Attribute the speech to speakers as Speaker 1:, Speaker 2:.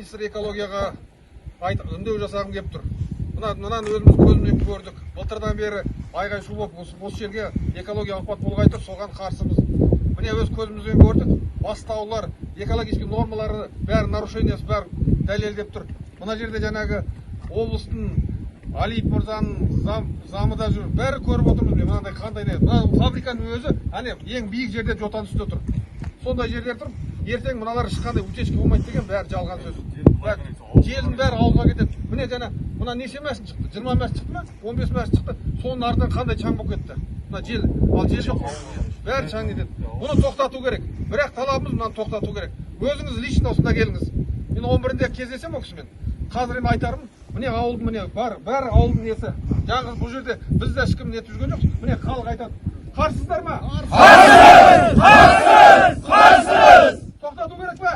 Speaker 1: Министр экологияға үндеу жасағым келіп тұр. Мынаны өзіміз көзімізбен көрдік. Былтырдан бері айғай шу болып, осы жерге экология апат болғай тұр, соған қарсымыз. Міне, өз көзімізбен көрдік. Бастаулар, экологический нормалары бәрі, нарушение сі бәрі дәлелдеп тұр. Мына жерде жаңағы облыстың Алиев мырзаның замы да жүр, бәрі көріп отырмыз. Міне, мынандай қандай не, мына фабриканың өзі, әне, ең биік жерде, жотаның үстінде тұр. Сондай жерлер тұр. Ертең мыналар ешқандай утечка болмайды деген бәрі жалған сөз. Желдің бәрі ауылға кетеді. Міне, жаңа мына неше мәшін шықты, 20 мәшін шықты ма, 15 мәшін шықты, соның артынан қандай шаң болып кетті мына жел. Ал жел жоқ, бәрі шаң нетеді. Бұны тоқтату керек. Бірақ талабымыз: мынаны тоқтату керек. Өзіңіз лично осында келіңіз. Мен 11-інде кездесемін ол кісімен. Қазір енді айтарым: міне, ауылдың, міне, бар, бәрі ауылдың несі. Жаңғыз бұл жерде біз де ешкім нетіп жүрген жоқпыз. Міне, халық айтады. Қарсысыздар ма? Қарсы, қарсы! Тоқтату керек па?